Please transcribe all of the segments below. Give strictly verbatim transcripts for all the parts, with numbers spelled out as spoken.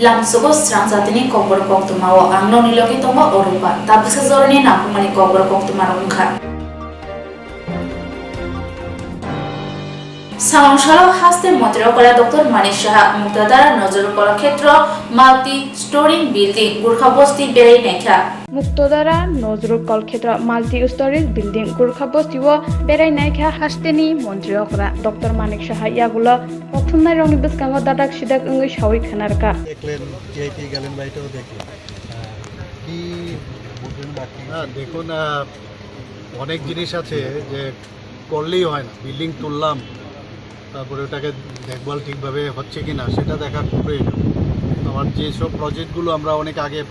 Lamsogo srang jatini kokborok koktwmao ang nokni logi tongo Orupa. Tabuksa jorani nangkukmani kokborok koktwmarok wngkha. Samungsalo haste montri okra Doctor Manik Saha, Muktadara Nojrul Kolakhetro multi storing building, Gurkha Bosti berai naikha. Muktodara Nojrul Kolkhetra multi stories building Gurkha Bosti o berai naikha hasteni montri okra Doctor Manik Saha yagulo kothumnai rokni bwskango dadak sidak wngwi sawi khwnarkha. দেখলেন, ভিআইপি গেলেন, বাড়িটাও দেখলেন। আহ, কি বলবেন বাকি? না, দেখুন, আহ, অনেক জিনিস আছে যে করলেই হয় না। বিল্ডিং তুললাম, তারপরে ওটাকে দেখভাল ঠিকভাবে হচ্ছে কি না সেটা দেখা খুব প্রয়োজন। আবার যেসব প্রজেক্টগুলো আমরা অনেক আগে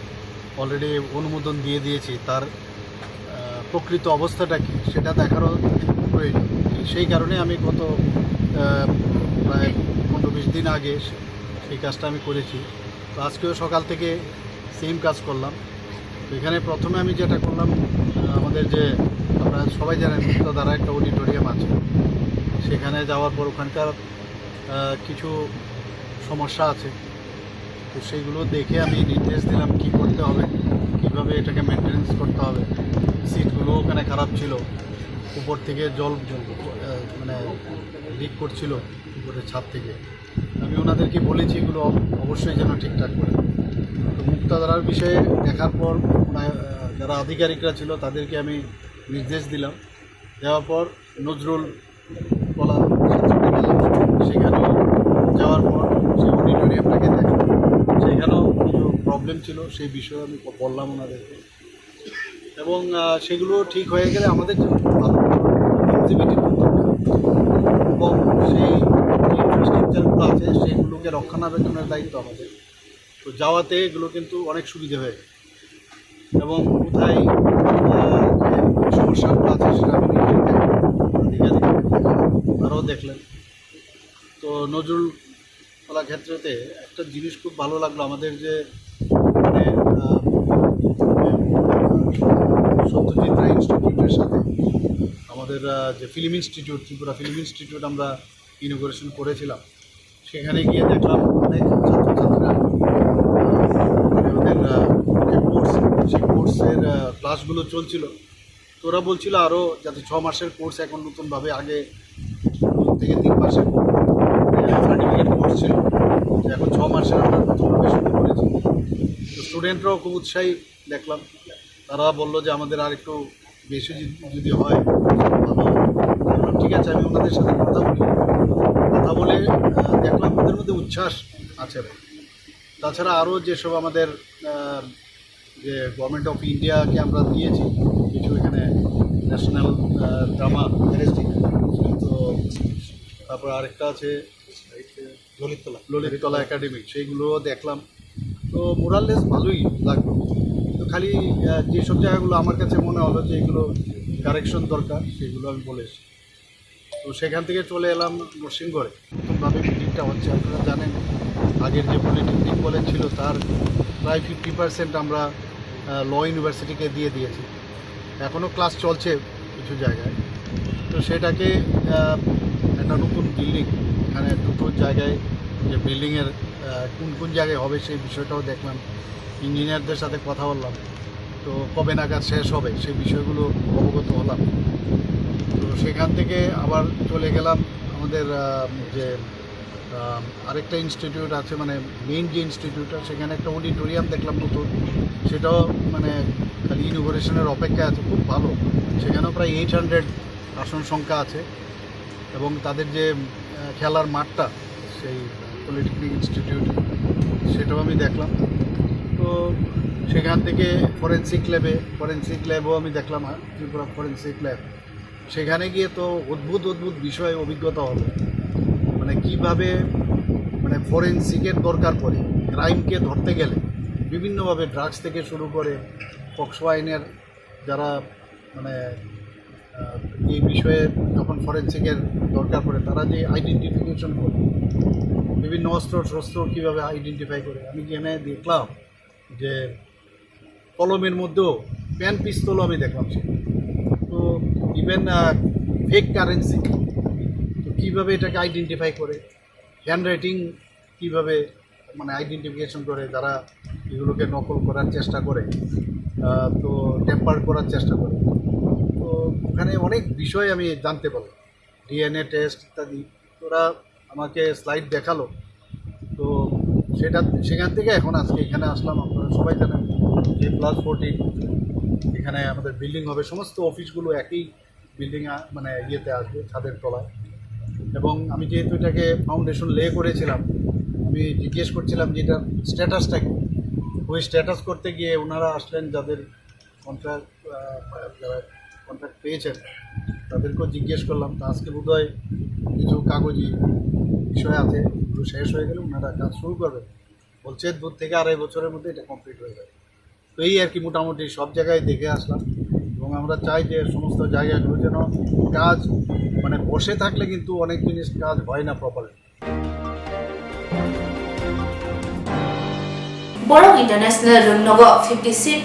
অলরেডি অনুমোদন দিয়ে দিয়েছি, তার, আহ, প্রকৃত অবস্থাটা কি সেটা দেখারও প্রয়োজন। সেই কারণে আমি গত, আহ, প্রায় পনেরো বিশ দিন আগে সেই কাজটা আমি করেছি। তো আজকেও সকাল থেকে সেম কাজ করলাম। তো এখানে প্রথমে আমি যেটা করলাম, আহ, আমাদের যে, আপনারা সবাই জানেন, মুক্তাধারা একটা অডিটোরিয়াম আছে, সেখানে যাওয়ার পর ওখানকার, আহ, কিছু সমস্যা আছে। তো সেইগুলো দেখে আমি নির্দেশ দিলাম কি করতে হবে, কিভাবে এটাকে মেনটেনেন্স করতে হবে। সিটগুলো ওখানে খারাপ ছিল, উপর থেকে জল, আহ, মানে, লিক করছিল উপরে ছাদ থেকে। আমি ওনাদেরকে বলেছি এগুলো অব-, অবশ্যই যেন ঠিকঠাক করে। তো মুক্তাধারার বিষয়ে দেখার পর ওনা-, আহ, যারা আধিকারিকরা ছিল তাদেরকে আমি নির্দেশ দিলাম। দেওয়ার পর নজরুল কলা সেখানেও যাওয়ার পর সেই অডিটোরিয়ামটাকে দেখলাম, সেখানেও কিছু প্রবলেম ছিল, সেই বিষয়ে আমি ব-, বললাম ওনাদেরকে। এবং, আহ, সেগুলো ঠিক হয়ে গেলে আমাদের যে ভালো অ্যাক্টিভিটি করতে হবে এবং সেই ইনফ্রাস্ট্রাকচারগুলো আছে সেগুলোকে রক্ষণাবেক্ষণের দায়িত্ব আমাদের। তো যাওয়াতে এগুলো কিন্তু অনেক সুবিধা হয়ে গেছে। এবং কোথায়, আহ, যে সমস্যাগুলো আছে সেটা আমি নিজে দেখলাম, আধিকারিক তারাও দেখলেন। তো নজরুল কলাক্ষেত্রতে একটা জিনিস খুব ভালো লাগলো, আমাদের যে, মানে, আহ, সত্যজিৎ রায় ইনস্টিটিউটের সাথে আমাদের, আহ, যে film institute, Tripura film institute আমরা ইনোগ্রেশন করেছিলাম, সেখানে গিয়ে দেখলাম অনেক ছাত্রছাত্রীরা, আহ, মানে, ওদের, আহ, যে কোর্স, সেই কোর্সের, আহ, ক্লাসগুলো চলছিল। তো ওরা বলছিল আরও যাতে ছ মাসের কোর্স এখন নতুনভাবে, আগে দু থেকে তিন মাসের, আহ, সার্টিফিকেট কোর্স ছিল, তো এখন ছ মাসের আমরা নতুনভাবে শুরু করেছি। তো স্টুডেন্টরাও খুব উৎসাহী দেখলাম, তারা বললো যে আমাদের আর একটু বেশি যদি, যদি হয় ভালো হয়। আমি বললাম, "ঠিক আছে, আমি ওনাদের সাথে কথা বলি।" কথা বলে, আহ, দেখলাম ওদের মধ্যে উচ্ছ্বাস আছে। তাছাড়া আরও যেসব আমাদের, আহ, যে গভর্নমেন্ট অফ ইন্ডিয়াকে আমরা দিয়েছি কিছু এখানে ন্যাশনাল, আহ, ড্রামা অ্যারেস্টিং, তো তারপর আরেকটা আছে ললিতকলা। ললিতকলা একাডেমি, সেইগুলো দেখলাম। তো মোরালেস ভালোই লাগলো। তো খালি, আহ, যেসব জায়গাগুলো আমার কাছে মনে হলো যে এগুলো কারেকশন দরকার, সেগুলো আমি বলে এসেছি। তো সেখান থেকে চলে এলাম নরসিংগড়ে। নতুনভাবে বিল্ডিংটা হচ্ছে, আপনারা জানেন, আগের যে পলিটেকনিক কলেজ ছিল, তার প্রায় ফিফটি পার্সেন্ট আমরা, আহ, ল ইউনিভার্সিটিকে দিয়ে দিয়েছি। এখনও ক্লাস চলছে কিছু জায়গায়। তো সেটাকে, আহ, একটা নতুন বিল্ডিং, এখানে দুটো জায়গায় যে বিল্ডিংয়ের, আহ, কোন কোন জায়গায় হবে, সেই বিষয়টাও দেখলাম, ইঞ্জিনিয়ারদের সাথে কথা বললাম। তো কবে নাগাদ শেষ হবে, সেই বিষয়গুলো অবগত হলাম। তো সেখান থেকে আবার চলে গেলাম আমাদের, আহ, যে আম, আরেকটা ইনস্টিটিউট আছে, মানে, মেইন যে ইনস্টিটিউটটা, সেখানে একটা অডিটোরিয়াম দেখলাম নতুন, সেটাও, মানে, খালি ইনোগ্রেশনের অপেক্ষায় আছে, খুব ভালো। সেখানেও প্রায় এইট হান্ড্রেড আসন সংখ্যা আছে এবং তাদের যে, আহ, খেলার মাঠটা, সেই পলিটেকনিক ইনস্টিটিউট, সেটাও আমি দেখলাম। তো সেখান থেকে ফরেন্সিক ল্যাবে, ফরেন্সিক ল্যাবও আমি দেখলাম, হ্যাঁ, ত্রিপুরা ফরেন্সিক ল্যাব। সেখানে গিয়ে তো অদ্ভুত অদ্ভুত বিষয়ে অভিজ্ঞতা হলো, মানে, কিভাবে, মানে, ফরেন্সিকের দরকার পড়ে ক্রাইমকে ধরতে গেলে, বিভিন্নভাবে ড্রাগস থেকে শুরু করে পক্সো আইনের যারা, মানে, আহ, এই বিষয়ে যখন ফরেন্সিকের দরকার পড়ে, তারা যে আইডেন্টিফিকেশন করে, বিভিন্ন অস্ত্র শস্ত্র কীভাবে আইডেন্টিফাই করে, আমি এখানে দেখলাম যে কলমের মধ্যেও পেন পিস্তলও আমি দেখলাম সেখানে। তো ইভেন ফেক কারেন্সি, তো কীভাবে এটাকে আইডেন্টিফাই করে, হ্যান্ড রাইটিং কীভাবে মানে আইডেন্টিফিকেশন করে, যারা এগুলোকে নকল করার চেষ্টা করে, আহ, তো ট্যাম্পার করার চেষ্টা করে। তো ওখানে অনেক বিষয় আমি জানতে পারলাম, ডিএনএ টেস্ট ইত্যাদি। ওরা আমাকে স্লাইড দেখালো। তো সেটা, সেখান থেকে এখন আজকে এখানে আসলাম। আপনারা সবাই জানেন যে প্লাস ফোরটিন এখানে আমাদের বিল্ডিং হবে, সমস্ত অফিসগুলো একই বিল্ডিং, মানে ইয়েতে আসবে, ছাদের তলায়। এবং আমি যেহেতু এটাকে ফাউন্ডেশন লে করেছিলাম, আমি জিজ্ঞেস করছিলাম যে এটার স্ট্যাটাসটা কি। ওই স্ট্যাটাস করতে গিয়ে ওনারা আসলেন, যাদের কন্ট্রাক্ট, আহ, যারা কন্ট্রাক্ট পেয়েছেন, তাদেরকেও জিজ্ঞেস করলাম। তো আজকে বোধহয় কিছু কাগজি বিষয় আছে, এগুলো শেষ হয়ে গেলে ওনারা কাজ শুরু করবেন। বলছে দু থেকে আড়াই বছরের মধ্যে এটা কমপ্লিট হয়ে যাবে। তো এই আর কি, মোটামুটি সব জায়গায় দেখে আসলাম। এবং আমরা চাই যে সমস্ত জায়গাগুলো যেন কাজ, মানে বসে থাকলে কিন্তু অনেক জিনিস কাজ হয় না properly. Borok International Rungnogo fifty seat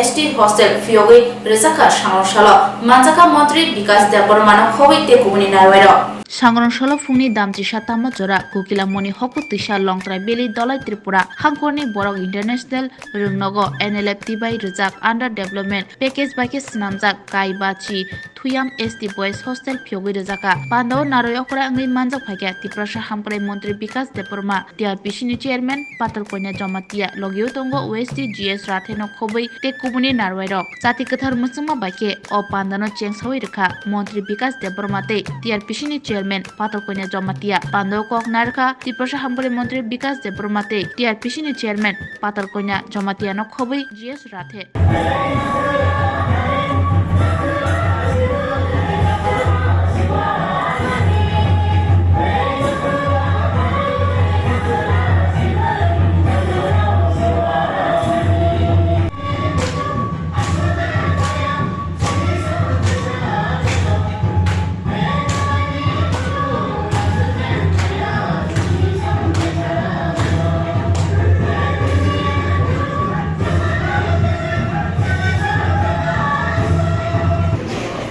S T hostel phiyogwi rwjakha Sangrong salo manjakha Montri Bikas Debbarmano khobwi tei kubuni narwairok. Sangrong salo phungni damchisa tamo jora Kokila Moni Hokutwisa Longtrai Valley Dolai Tripura hangkorni Borok International Rungnogo N L F T bai rwjak Under Development Package bai khe swnamjak Kaibachi Thuyam S T Boys Hostel phiyogwi rwjakha. Pandao narwi okra wngwi manjak phaikha Tiprasa Hamkrai Montri Bikas Debbarma, T R P C ni Chairman Patal Konya Jamatia, logio tongo O S D G S Rathe no khobwi tei kubuni narwairok. Jati kwthar muchungma bai khe o pandano chengsawi rwkha Montri Bikas Debbarma tei T R P C ni Chairman Patal Konya Jamatia. Pandao kok narwkha Tiprasa Hamkrai Montri Bikas Debbarma tei T R P C ni Chairman Patal Konya Jamatiano khobwi G S Rathe.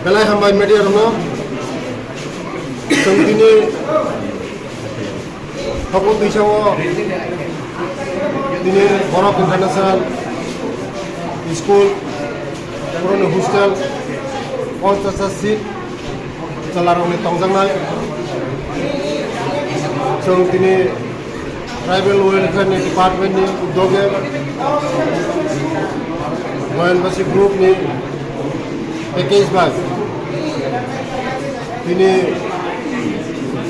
Belai hambai media rokno. Chwng tini Hokutwisa o tini Borok International School, puroni hostel, ponchash seat chwlarokni tongjaknai. Chwng tini Tribal Welfare ni Department ni udyoge Goyalbasi Group ni package bai tini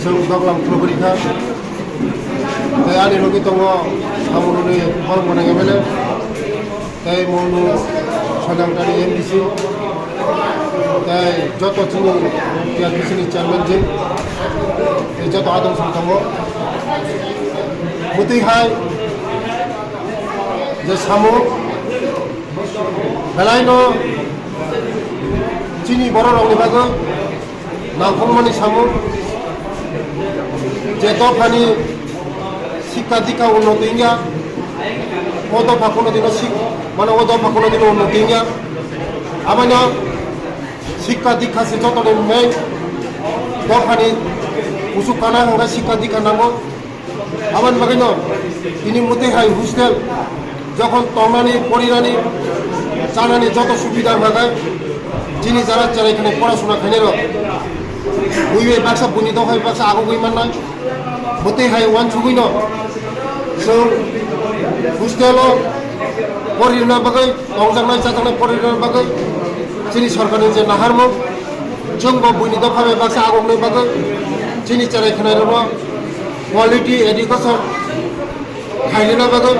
chwng doglam khulugwi kha. Tei ani logi tongo Hamuruni borok gwnang M L A. Tei monu Soilamtani M D C, tei joto chini T R P C ni chairman jin, tei joto adong song tongo. Bwtwi hai je samung belai no chini borok rok ni bagwi nangkukmani samung, je dophani sikka dikka unnoti wngya, o dopha kuno dino sik-, mane o dopha kuno dino unnoti wngya. Aboni sikka dikka se jotoni main dophani kuchuk kana hwnka sikka dikka nango. Aboni bagwino tini mwtwi hai hostel jokhon tongnani, porinani, chanani joto subida rwkha, chini jara cherai khwnai porasuna khainairok buibai baksa buini dophai baksa agugwi mannai. Mwtwi hai uansugwino chwng hostel o porirwna bagwi, tongjaknai chajaknai porirwna bagwi chini sorkarni je naharmung, chwngbo buini dophai bai baksa aguknai bagwi chini cherai khwnairokno quality education khainani bagwi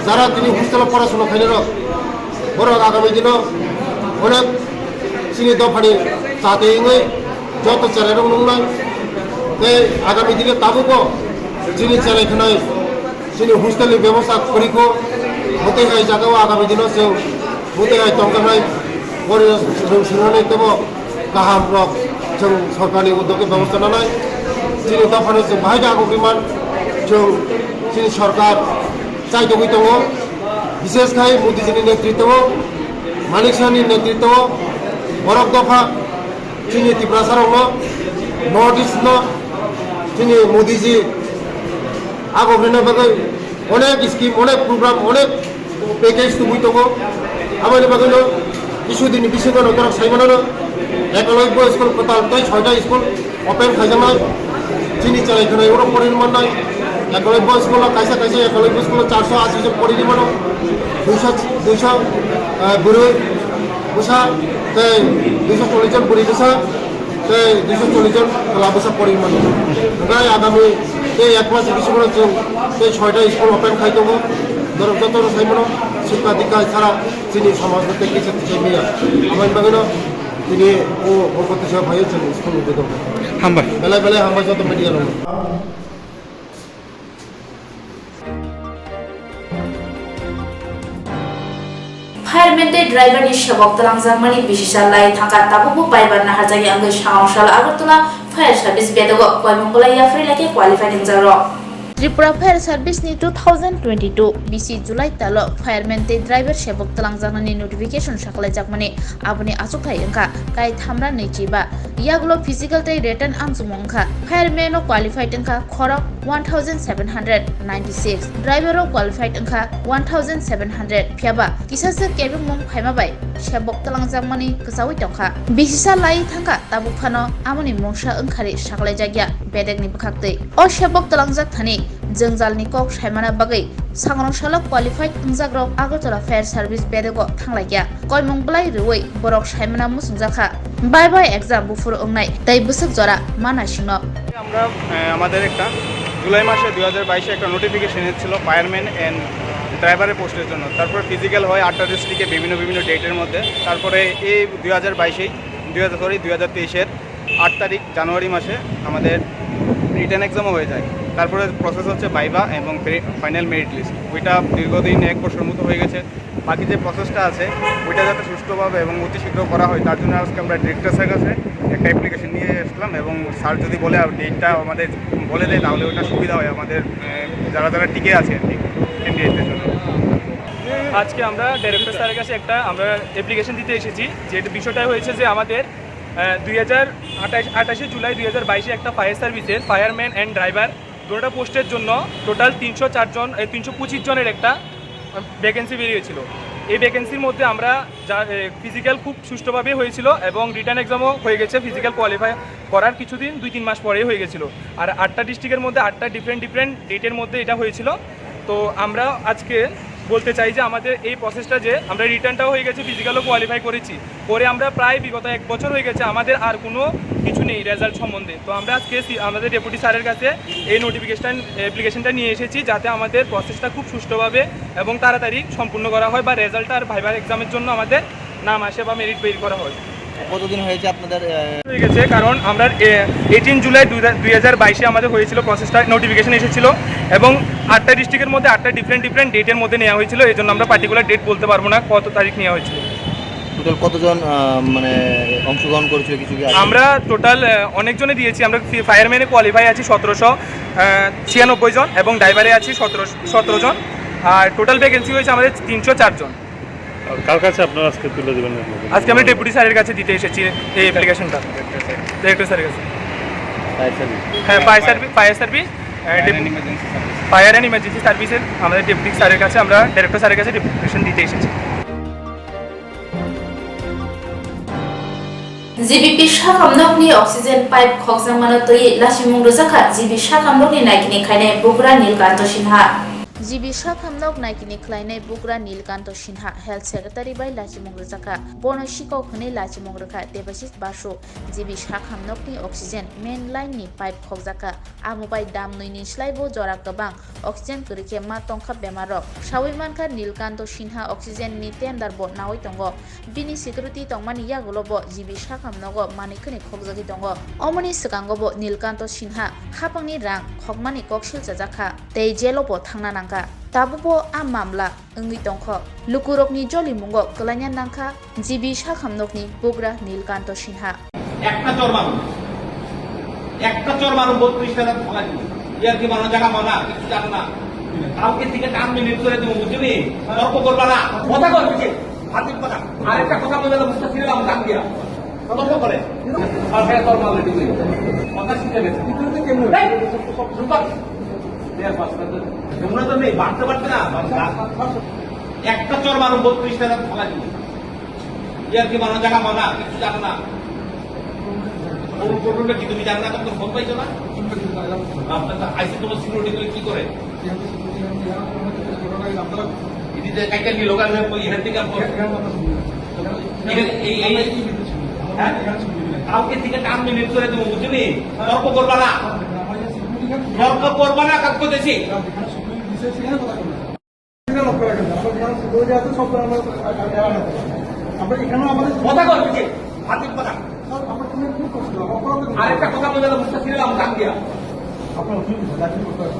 jara tini hostel o porasuna khainai rok, borok agami dino onek chini dophani chati wngwi joto cherai rok nungnai tei agami dino tabukbo chini cherai khwnai chini hostel ni bebosta kwrwikho. Mwtwi hai jagao agami dino chwng mwtwi hai tongjaknai pori rwng swrwngnai teibo kaham rok chwng sorkarni uddogwi bebosta nanai. Chini dophano chwng bahai khe agugwi man, chwng chini sorkar chaitogwi tongo, bishesh khai Modiji ni netritwo, Manik Saha ni netritwo borok dopha chini Tiprasa rokno North East no chini Modiji agugwi rwna bagwi Onek scheme, onek program, onek package tubui tongo. Aboni bagwino kisu dini bisingo norok sai mano, Eklavya school kwtal tei soita school open khaijaknai. Chini chalai khwnai oro porini mannai. Eklavya school o kaisa kaisa Eklavya school o charso ashi jon porini mano. Duiso, duiso, eh, bwrwi bwsa tei duiso chollish jon bwrwi bwsa. Tei duiso chollish jon chwla bwsa porini mano. Hwnkhe agami tei ek mas bisingo chwng tei soita school open khai tongo. Norok jotono sai mano, sikha dikha sara chini somaj no tei kisa tisai maya. Aboni bagwino tini o, o bwtwi sa phaiwi chwng school rwdi tongo. Hambai. Belai belai hambai joto media rok. Fireman tei driver ni sebok twlangjakmani bisisa lai thangkha, tabukbo paibar naharjakya wngwi Sangrong salo Agartala Fire Service bedego koimung bolai yapharwi laikhe qualified wngjakrok. Tripura Fire Service ni two thousand twenty-two bisi July talo fireman tei driver sebok twlangjaknani notification sakhlaijakmani, aboni achukthai wngkha kai thamra nwichiba. Yagulo physical tei written amchukmung wngkha. Fireman o qualified wngkha khorok one thousand seven hundred ninety-six, driver o qualified wngkha one thousand seven hundred, phiyaba kisasa kebengmung phaima bai sebok twlangjakmani kwchaui tongkha. Bisisa lai thangkha, tabuk phano amoni mungsa wngkhari sakhlaijakya bedekni bwkhaktwi. O sebok twlangjak thani jwngjalni kok saimana bagwi Sangrong salo qualified wngjakrok Agartala Fire Service bedego thanglaikya. Koimung bwlai rwui borok saimana muchungjakha. Bai bai exam buphuru wngnai tei bwswk jora ma naisingno. আমরা আহ, আমাদের একটা জুলাই মাসে দুই হাজার বাইশে একটা নোটিফিকেশন এসেছিল fireman and ড্রাইভারের পোস্টের জন্য। তারপর ফিজিক্যাল হয় আটটা ডিস্ট্রিক্টে বিভিন্ন বিভিন্ন ডেটের মধ্যে। তারপরে এই দুই হাজার বাইশেই দুই হাজার সরি দুই হাজার তেইশের আট তারিখ জানুয়ারি মাসে আমাদের রিটেন এক্সামও হয়ে যায়। তারপরে প্রসেস হচ্ছে ভাইভা এবং ফাইনাল মেরিট লিস্ট। ওইটা দীর্ঘদিন এক বছর মতো হয়ে গেছে। বাকি যে প্রসেসটা আছে ওইটা যাতে সুষ্ঠুভাবে এবং অতি শীঘ্র করা হয়, তার জন্য আজকে আমরা ডিরেক্টর স্যারের কাছে একটা অ্যাপ্লিকেশন নিয়ে এসেছিলাম এবং স্যার যদি বলে আর ডেটটা আমাদের বলে দেয়, তাহলে ওটা সুবিধা হয় আমাদের, আহ, যারা যারা টিকে আছে আর কি, ক্যান্ডিডেটদের জন্য। আজকে আমরা ডাইরেক্টর স্যারের কাছে একটা আমরা অ্যাপ্লিকেশন দিতে এসেছি। যে বিষয়টা হয়েছে যে আমাদের, আহ, দুই হাজার আঠাশ আঠাশে জুলাই দুই হাজার বাইশে একটা ফায়ার সার্ভিসের ফায়ারম্যান অ্যান্ড ড্রাইভার দুটো পোস্টের জন্য টোটাল তিনশো চার জন, এই তিনশো পঁচিশ জনের একটা ভ্যাকেন্সি বেরিয়েছিল। এই ভ্যাকেন্সির মধ্যে আমরা যা, এ, ফিজিক্যাল খুব সুষ্ঠুভাবে হয়েছিল এবং রিটেন এক্সামও হয়ে গেছে। ফিজিক্যাল কোয়ালিফাই করার কিছুদিন, দুই তিন মাস পরেই হয়ে গেছিল। আর আটটা ডিস্ট্রিক্টের মধ্যে আটটা ডিফারেন্ট ডিফারেন্ট ডেটের মধ্যে এটা হয়েছিল। তো আমরা আজকে বলতে চাই যে আমাদের এই প্রসেসটা, যে আমরা রিটেনটাও হয়ে গেছে, ফিজিক্যালও কোয়ালিফাই করেছি, করে আমরা প্রায় বিগত এক বছর হয়ে গেছে, আমাদের আর কোনো কিছু নেই রেজাল্ট সম্বন্ধে। তো আমরা আজকে সি-, আমাদের ডেপুটি স্যারের কাছে এই নোটিফিকেশন অ্যাপ্লিকেশনটা নিয়ে এসেছি, যাতে আমাদের প্রসেসটা খুব সুষ্ঠুভাবে এবং তাড়াতাড়ি সম্পূর্ণ করা হয় বা রেজাল্ট আর ভাইবার এক্সামের জন্য আমাদের নাম আসে বা মেরিট বের করা হয়। কতদিন হয়েছে আপনাদের, আহ, হয়ে গেছে, কারণ আমরা এইটিন জুলাই দুই হাজার বাইশে আমাদের হয়েছিল প্রসেসটা, নোটিফিকেশন এসেছিল এবং আটটা ডিস্ট্রিক্টের মধ্যে আটটা ডিফারেন্ট ডিফারেন্ট ডেটের মধ্যে নেওয়া হয়েছিল। এই জন্য আমরা পার্টিকুলার ডেট বলতে পারবো না কত তারিখ নেওয়া হয়েছিল। টোটাল কতজন, আহ, মানে, অংশগ্রহণ করেছিল কিছু কি আছে? আমরা টোটাল, আহ, অনেকজনে দিয়েছি। আমরা ফি-, ফায়ারম্যানে কোয়ালিফাই আছি সতেরোশো, আহ, ছিয়ানব্বই জন এবং ড্রাইভারে আছি সতেরো, সতেরো জন। আর টোটাল ভ্যাকেন্সি হয়েছে আমাদের তিনশো চার জন। আর কার কাছে আপনারা আজকে তুলে দেবেন আপনাদের? আজকে আমরা ডেপুটি স্যারের কাছে দিতে এসেছি এই অ্যাপ্লিকেশনটা। ডিরেক্টর স্যারের কাছে। Fire service. হ্যাঁ, ফায়ার সার্ভিস, ফায়ার সার্ভিস, আহ, ফায়ার ডেপু-, and emergency service. Fire and emergency সার্ভিসের আমাদের ডেপুটি স্যারের কাছে, আমরা ডাইরেক্টর স্যারের কাছে অ্যাপ্লিকেশন দিতে এসেছি। G B P sakham nokni oxygen pipe khokjakmano twiwi lachimung rwjakha G B sakham nokni naikini khlainai bugra Nilkanto Sinha. G B sakham nok naikini khlainai bugra Nilkanto Sinha Health Secretary bai lachimung rwjakha. Bono sikok hwnwi lachimung rwkha Debashis Basu. G B sakham nokni oxygen main line ni pipe khokjakha. Amo bai dam nwi ni slai bo jora kwbang oxygen kwrwi khe ma tongkha bemar rok. Sawi mankha Nilkanto Sinha oxygen ni tender bo nawi tongo. Bini security tongmani yagulo bo G B sakham nogo manwi khwnwi khokjagwi tongo. Omoni swkango bo Nilkanto Sinha khapangni rang khokmani kok silchajakha tei jelo bo thangna nangkha. Tabukbo a mamla wngwi tongkho. Lukurokni jolimungo kwlaina nangkha G B sakham nokni bugra Nilkanto Sinha. একটা চোর মানুষ, একটা চোর মানুষ বত্রিশ হাজার ভাঙা দিল। ইয়ার কি মানুষ জায়গা মানা, কিছু জানো না। কালকে থেকে কাম মিলিট করে দেবো, বুঝলি? তর্ক করবা না। কথা কর, বুঝলি? হাতির কথা। আরেকটা কথা বলে গেল, বুঝতে ফিরে আমি কাম দিয়া। তর্ক করে। আর হ্যাঁ, তোর মাল রেডি হয়ে গেছে। কথা শিখে গেছে। এই, রূপা। তোমরা তো নেই, বাড়তে পারতে না, বাড়তে না। একটা চর মারো, বত্রিশ টাকা ফালাই দিবি। ইয়ার কি বানানো জায়গা পাও না, কিছু জানো না। কোন প্রবলেমটা কি তুমি জানো না, তখন ফোন পাইছো না? আপনার তো আইসি তোমার সিকিউরিটি গুলো কি করে? এদিকে কাইটা কি লোকাল হয়ে ওই হেড থেকে আপনি এখানে এই, এই, হ্যাঁ? কাউকে থেকে টার্ম লিমিট করে দেবো, বুঝলি? তর্ক করবা না। তর্ক করবা না, কাউকে দেশে। আমরা এখানে সব আমরা, আমরা, আমরা, আমরা, আমরা এখানে আমাদের কথা বলছি, হাতির কথা। স্যার, আমরা কোনো ভুল করছি না, আমরা কোনো আরেকটা কথা বলে গেল, মুস্তাফিজ আলম গাঙ্গিয়া। আপনার ভুল হয়েছে, লেখালেখি করতে হবে।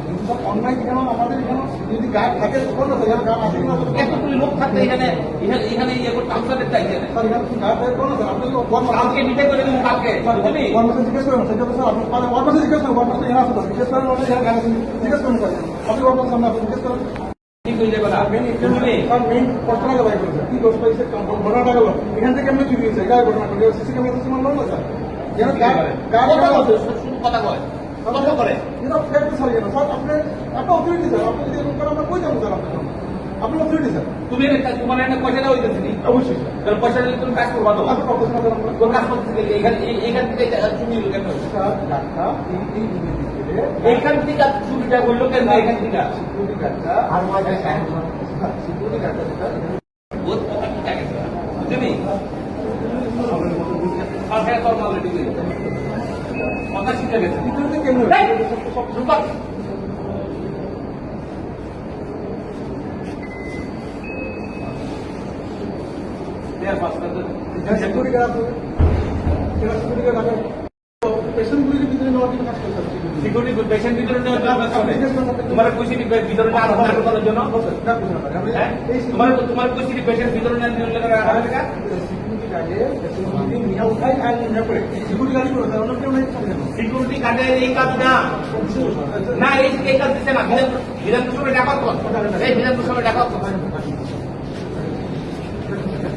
কিন্তু স্যার, অন্যায় এখানে আমাদের এখানে যদি গার্ড থাকে, তখন তো এখানে গার্ড আছে কিনা? এতগুলি লোক থাকতে এখানে, এখানে, এখানে ইয়ে করতে, আনসারের চাই এখানে। স্যার, এখানে কোনো গার্ড থাকে, বলো স্যার, আপনি তো ওয়ার্ড মাস্টার কালকে মিটিং করে দেবো, কালকে। স্যার, বুঝলি? ওয়ার্ড মাস্টার জিজ্ঞেস করুন, সেটা তো স্যার, আপনি পারেন, ওয়ার্ড মাস্টার জিজ্ঞেস করুন, ওয়ার্ড মাস্টার এখানে আছে, স্যার, জিজ্ঞেস করেন, ওনার এখানে গার্ড আছে, জিজ্ঞেস করুন, স্যার। আপনি ওয়ার্ড মাস্টার সামনে আপনি জিজ্ঞেস করেন। ঠিক হয়ে যাবে না। স্যার, মেইন, বুঝলি? স্যার, মেইন ঘটনাটা বার করেছে। কি দোষ পাইছে? ঘটনাটা গেল। এখান থেকে এমনি চুরি হয়েছে। এটাই ঘটনা ঘটে। সিসি ক্যামেরা তো মানলো না, স্যার। যেন গার্ড, গার্ড কথা বলছে, শুধু কথা বলে। তর্ক করে। এটা ফ্ল্যাট স্যার, এটা স্যার, আপনি, আপনি অথরিটি স্যার। আপনি যদি এরকম করেন, আমরা কই যাবো স্যার আপনার সামনে? আপনি অথরিটি স্যার। তুমি এটা, তোমার এটা পয়সা দেওয়া হইতেছে নি? অবশ্যই স্যার। তাহলে পয়সা দিলে তুমি কাজ করবা তো? আপনি কত সময় করেন? কোন কাজ করতে গেলে এখানে, এই, এখান থেকে এটা চুরি হলো কেন? স্যার, গার্ডটা এই, এই রুমে দিয়ে গেলে এখান থেকে চুরিটা করলো কেন এখান থেকে? সিকিউরিটি গার্ডটা আর মাঝে স্যার, সিকিউরিটি গার্ডটা যেটা ওর কথা ঠিক আছে, বুঝলি? কথা তোর মাল রেডি হয়ে গেছে। কথা ঠিক আছে। এই, রূপা। দেড় পাঁচ মিনিট। এটা সিকিউরিটি গার্ড আছে। এটা সিকিউরিটি গার্ড আছে। পেশেন্টগুলিকে ভিতরে নেওয়ার জন্য কাজ করছে সিকিউরিটি। সিকিউরিটি, পেশেন্ট ভিতরে নেওয়ার জন্য কাজ করে। জিজ্ঞেস করুন। তোমার কইছি কি ভিতরে না ঢোকানোর জন্য? না, বুঝতে পারি। আমরা হ্যাঁ? এই তোমার, তোমার কইছি কি পেশেন্ট ভিতরে নেওয়ার জন্য রাখা হয়েছে? সিকিউরিটি গার্ডে পেশেন্টগুলি নিয়ে উঠাই আর নিয়ে পড়ে। সিকিউরিটি গার্ডই করে, তার অন্য কেউ নেই সামনে। সিকিউরিটি গার্ডের এই কাজ না। না, এই, এই কাজ দিচ্ছে না। বিধান, বিধানসভায় ডাকা তো। এই বিধানসভায় ডাকা তো।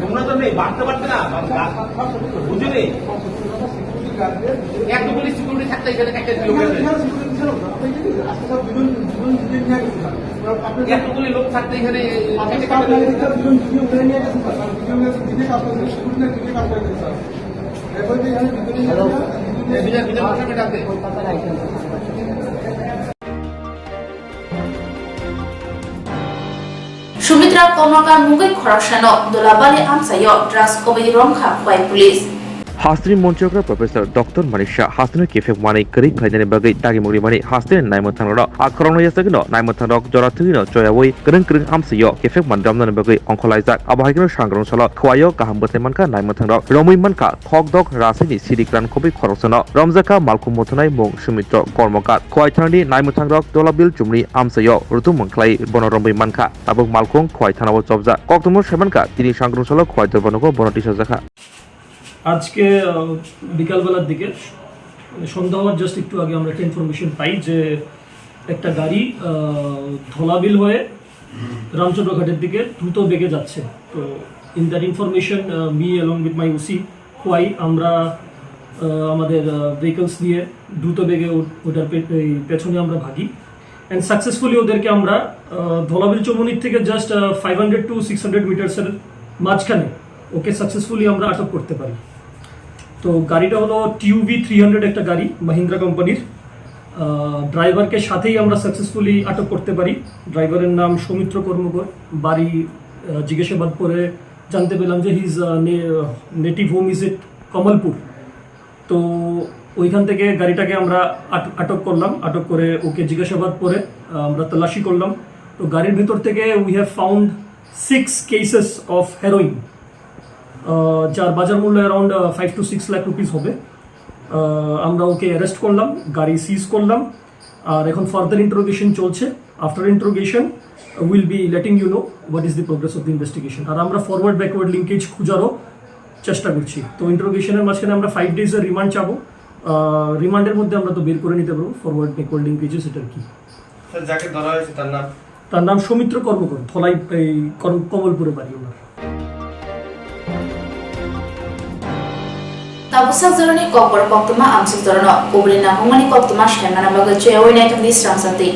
তোমরা তো নেই, বাড়তে পারতে না, বাড়তে না। বুঝলি? এতগুলি সিকিউরিটি থাকতে এখানে একটা জিও গেছে। এতগুলি লোক থাকতে এখানে হ্যালো। বিধান, বিধান, ডাকবে। Sumitra Kormakar mungwi khoroksano Dolabali amchaio drugs kwbwi romkha Khwai police. Hasteni monchokra Professor Doctor Manik Shah hasteni kiphek manwi kwrwi khlainani bagwi dagimung rimani hasteni naimwthangrokno a khoroknwi yachagwino naimwthangrok jora thwino choyawi kwrwng kwrwng amchaio kiphek manwi romnani bagwi ongkhorlaijak. Abo hai kheno sangrong salo Khwaio kaham bwthai mankha naimwthangrok romwi mankha khokdok rasaini sidi kran khobwi khoroksano romjakha malkhung mothonai mung Sumitra Kormakar. Khwai thanani naimwthangrok Dolabil chumni amchaio rutumung khlai bono romwi mankha. Tabuk malkhung Khwai thanao chopjak. Koktwmung sai mankha, tini sangrong salo Khwai dorbar nogo bono tisajakha. আজকে আহ, বিকালবেলার দিকে, মানে সন্ধ্যা হওয়ার জাস্ট একটু আগে আমরা একটা ইনফরমেশন পাই যে একটা গাড়ি আহ, ধলাবিল হয়ে রামচন্দ্রঘাটের দিকে দ্রুত বেগে যাচ্ছে। তো in that information, me along with my O C Khwai, আমরা আহ, আমাদের ভেহিকলস দিয়ে দ্রুত বেগে ও- ওটার পে- এই পেছনে আমরা ভাগি। অ্যান্ড সাকসেসফুলি ওদেরকে আমরা আহ, ধলাবিল চৌমুহনীর থেকে just five hundred to six hundred মিটার্সের মাঝখানে ওকে সাকসেসফুলি আমরা আটক করতে পারি। তো গাড়িটা হলো টিউভি থ্রি হান্ড্রেড, একটা গাড়ি মাহিন্দ্রা কোম্পানির। ড্রাইভারকে সাথেই আমরা সাকসেসফুলি আটক করতে পারি। ড্রাইভারের নাম সৌমিত্র কর্মকর, বাড়ি আহ, জিজ্ঞাসাবাদ করে জানতে পেলাম যে his native home is at Kamalpur. তো ওইখান থেকে গাড়িটাকে আমরা আট- আটক করলাম। আটক করে ওকে জিজ্ঞাসাবাদ করে আহ, আমরা তল্লাশি করলাম। তো গাড়ির ভেতর থেকে we have found six cases of heroin, যার বাজার মূল্য around five to six lakh rupees হবে। আহ, আমরা ওকে অ্যারেস্ট করলাম, গাড়ি সিজ করলাম। আর এখন ফার্দার ইন্টারোগেশন চলছে। After interrogation, we'll be letting you know what is the progress of the investigation. আর আমরা ফরওয়ার্ড ব্যাকওয়ার্ড লিঙ্কেজ খোঁজারও চেষ্টা করছি। তো ইন্টারোগেশনের মাঝখানে আমরা ফাইভ ডেজের রিমান্ড চাবো। রিমান্ডের মধ্যে আমরা তো বের করে নিতে পারবো ফরওয়ার্ড ব্যাকওয়ার্ড লিঙ্কেজেস এটার কি। স্যার, যাকে ধরা হয়েছে তার নাম? তার নাম সৌমিত্র কর্মকর, ধলাই, এই কর্ম- কমলপুরে বাড়ি ওনার। Tabuksak jorani kokborok koktwma amsuk jorano kubuni nangkukmani koktwma saimana bagwi chuyawi naithokdi srangchakdi.